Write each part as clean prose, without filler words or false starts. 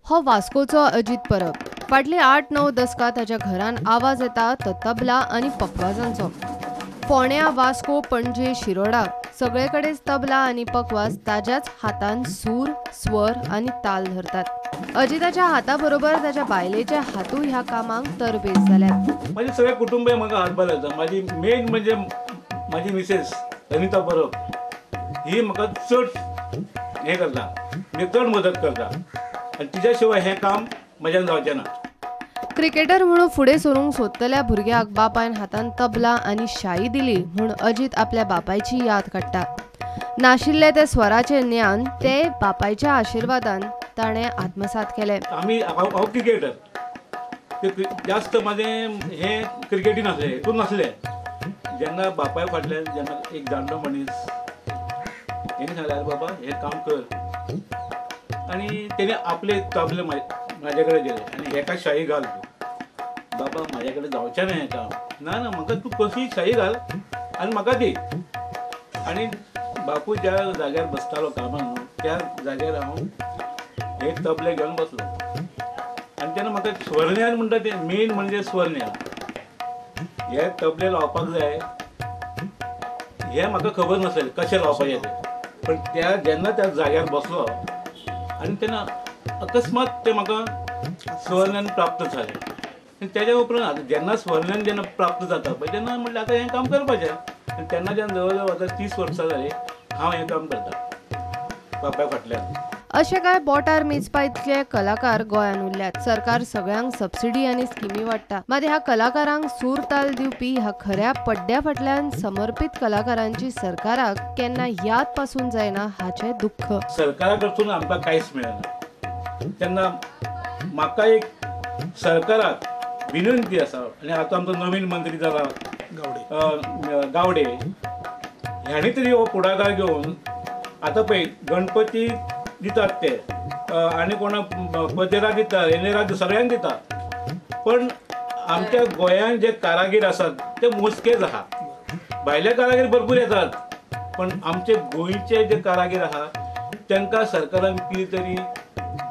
हो वास्कोचो अजीत परब. फाटली 8-9 दसकां ताच्या घरान आवाज येता तो तबला आनी पखवाजांचो. फोण्या, वास्को, पणजे, शिरोडा सगळे कडेच तबला आनी पखवाज ताज्याच हातान सूर, स्वर आनी ताल धरतात. अजिताच्या हाताबरोबर ताच्या बायलेचे हातूय ह्या कामाक तरबेज जाल्यात. माझे सगळे कुटुंब म्हाका हातभार लायता. माझी मेन म्हणजे माझी मिसेस अनिता परब ही म्हाका चड हें करता, म्हणजे चड मदत करता आनी तिच्या शिवाय हें काम म्हज्यान जावचें ना. क्रिकेटर म्हणून फुडें सरूंक सोदतल्या भुरग्याक बापायन हातान तबला आनी शाई दिली म्हूण अजीत आपल्या बापायची याद काडटा. नाशिल्लें तें स्वराचें ज्ञान ते बापायच्या आशिर्वादान ताणें आत्मसात केलें. आमी हांव क्रिकेटर, जास्त म्हाजें हें क्रिकेटीन आसलें, हितून नासलें. जेन्ना बापाय फाटल्यान जेन्ना एक जाणटो मनीस हेणी सांगलें, आरे बाबा हें काम कर, आनी तेणें आपले तबले म्हाजे कडेन दिले आनी हेका शाई घाल तूं. बाबा म्हाजे कडेन जावचें ना हें काम. ना ना म्हाका तूं कशी शाई घाल आनी म्हाका दी. आनी बापूय ज्या जाग्यार बसतालो कामाक न्हू त्या जाग्यार हांव हे तबले घेवन बसलो आनी तेन्ना म्हाका स्वर्णयान म्हणटा तें मेन म्हणजे स्वर्णयान हे तबले लावपाक जाय हें म्हाका खबर नासलें कशें लावपाचें तें. पण त्या जेन्ना त्या जाग्यार बसलो आनी तेन्ना अकस्मात तें म्हाका स्वर्णयान प्राप्त जालें. आनी तेज्या उपरांत आतां जेन्ना स्वर्णयान जेन्ना प्राप्त जाता पळय तेन्ना म्हणलें आतां हें काम करपाचें. आनी तेन्ना जेन्ना जवळ जवळ आतां 30 वर्सां जालीं हांव हें काम करता बापाय फाटल्यान. अशे कांय बोटार मेजपा इतले कलाकार गोंयांत उरल्यात. सरकार सगळ्यांक सबसिडी आनी स्किमी वाडटा, मात ह्या कलाकारांक सूर ताल दिवपी ह्या खऱ्या पड्ड्या फाटल्यान समर्पीत कलाकारांची सरकाराक केन्ना याद पासून जायना हाचें दुख्ख. सरकारा कडसून आमकां कांयच मेळना. तेन्ना म्हाका एक सरकाराक विनंती आसा, आनी आतां आमचो नवीन मंत्री जाला गावडे ह्याणी तरी हो फुडाकार घेवन आतां पळय गणपती दितात ते आनी कोणाक पदेराक दिता, रेनेराक सगळ्यांक दिता, पण आमच्या गोंयांत जे कारागीर आसात ते मोजकेच आहा. भायले कारागीर भरपूर येतात, पण आमचे गोंयचे जे कारागीर आहा तांकां सरकारान कितें तरी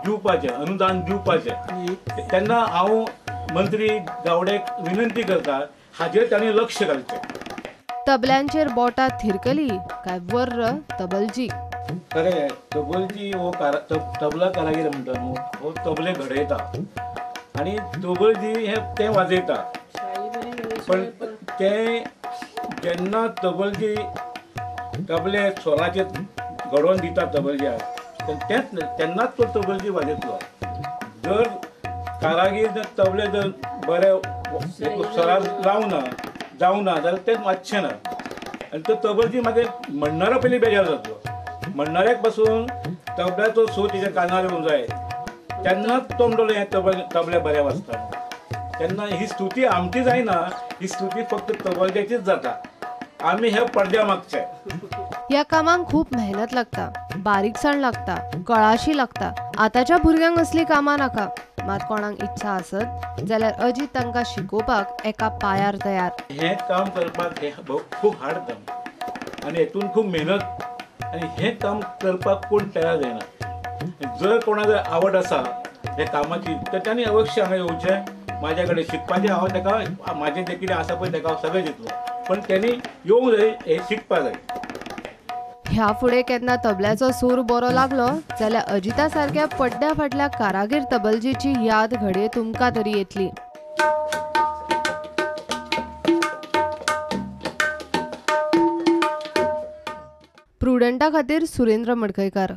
दिवपाचें, अनुदान दिवपाचें. तेन्ना हांव मंत्री गावड्याक विनंती करता हाजेर तांणी लक्ष घालचें. तबल्यांचेर बोटां थिरकली काय वर्र तबलजी. खरें तबलजी हो तबला कारागीर म्हणटा न्हू, हो तबले घडयता आनी तबलजी हे तें वाजयता. पण तें जेन्ना तबलजी तबले स्वराचे घडोवन दिता तबलज्याक तेंच तेन्नाच तो तबलजी वाजयतलो. जर कारागीर जर तबले जर बरे स्वरार लावना जावना जाल्यार तें वाजचें ना आनी तो तबलजी मागीर म्हणणारो पयलीं बेजार जातलो. म्हणणाऱ्याक पासून तबल्याचो सूर तेच्या कानार येवंक जाय तेन्नाच तो म्हणटलो हें तबलें बरें वाजता. तेन्ना ही स्तुती आमची जायना, ही स्तुती फक्त तबलज्याचीच जाता. आमी हे पडद्या मागचे. ह्या कामांक खूब मेहनत लागता, बारीकसाण लागता, कळाशी लागता. आतांच्या भुरग्यांक असली कामां नाका, मात कोणाक इच्छा आसत जाल्यार अजीत तांकां शिकोवपाक एका पायार तयार. हें काम करपाक हें खूब हार्ड काम आनी हेतून खूब मेहनत आनी हें काम करपाक कोण तयार जायना. जर कोणाक जर आवड आसा ह्या कामाची तर तांणी अवश्य हांगा येवचें, म्हाज्या कडेन शिकपाचें. हांव ताका म्हाजें जें कितें आसा पळय ताका हांव सगळें दितलो, पण तांणी येवंक जाय, हें शिकपाक जाय. ह्या फुडें केन्ना तबल्याचो सूर बरो लागलो जाल्यार अजिता सारक्या पड्ड्या फाटल्या कारागीर तबलजीची याद घडये तुमकां तरी येतली. प्रुडंटा खातीर सुरेंद्र मडकयकार.